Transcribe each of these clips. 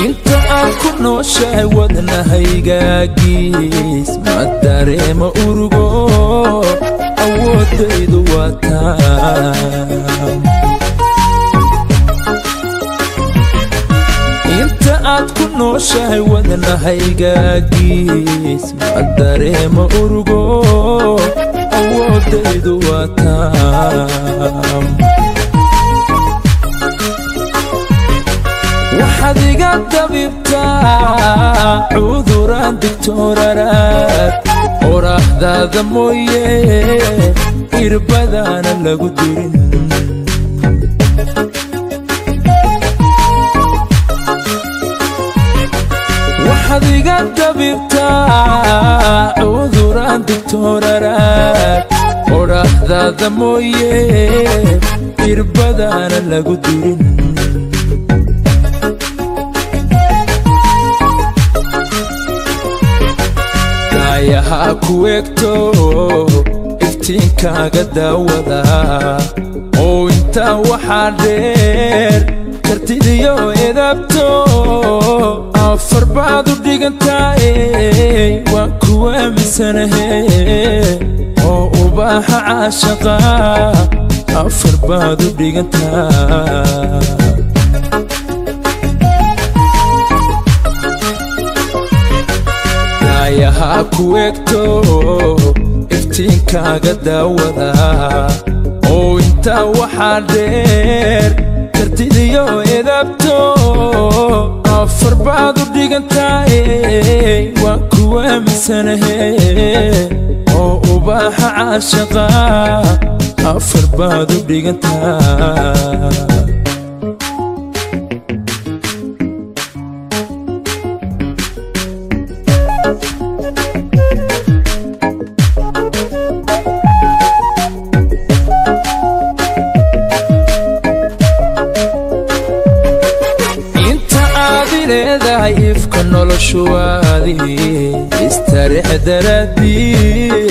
Inta aad ku nooshahay wadnahaygagiis ma dareemo urugo, awoodaydu waa taam. Inta aad ku nooshahay wadnahaygagiis ma dareemo urugo, awoodaydu waa taam. Waxaad iga dabibtaa cuduraan digtooraraad, oraahdaada mooye irbadaana lagu dirin. Waxaad iga dabibtaa cuduraan digtooraraad, oraahdaada mooye irbadaana lagu dirin. Daayaha ku egto iftiinkaaga daawada, oo intaa waxaa dheer kartidiyo edabto, afar baad u dhigantaaye waan ku aaminsanahe, oo ubaaxa caashaqa afar baad u dhigantaa. Daayaha ku egto iftiinkaaga daawada, oo intaa waxaa dheer kartidiyo edabto, afar baad u dhigantaaye waan ku aaminsanahe, oo ubaaxa caashaqa afar baad u dhigantaa. Inta aad i leedahay ifka noloshuwaadii istarix daraadii,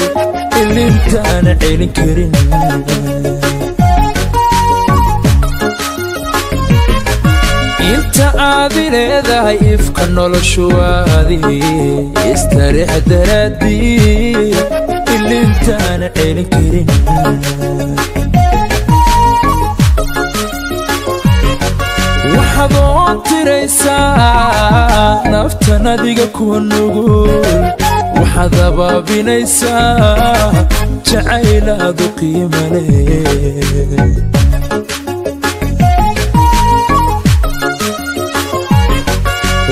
ilintaana celin karin. Inta aad i leedahay ifka noloshuwaadii istarix daraadii, ilintaana celin karin. Waxaad oon tiraysaa naftan adiga ku nugul, waxaad abaabinaysaa jacaylaadu qiima leh.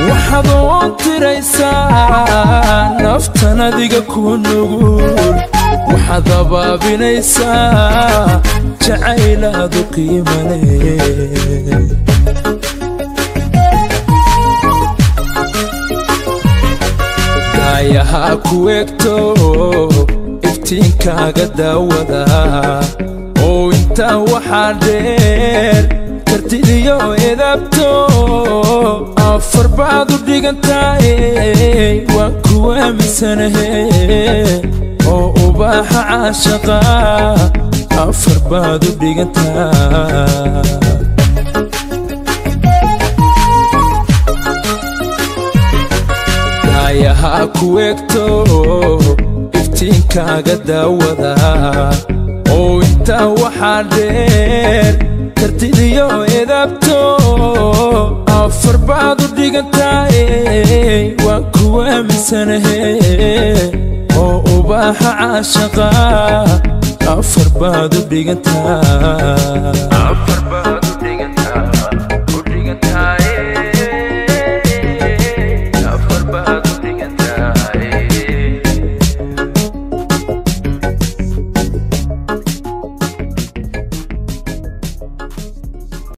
Waxaad oon tiraysaa naftan adiga ku nugul, waxaad abaabinaysaa jacaylaadu qiima leh. Daayaha ku egto iftiinkaaga daawada, oo intaa waxaa dheer kartidiyo edabto, afar baad u dhigantaaye waan ku aaminsanahe, oo ubaaxa caashaqa afar baad u dhigantaa. Daayaha ku egto iftiinkaaga daawada, oo intaa waxaa dheer kartidiyo edabto, afar baad u dhigantaaye waan ku aaminsanahe, oo ubaaxa caashaqa afar baad u dhigantaa.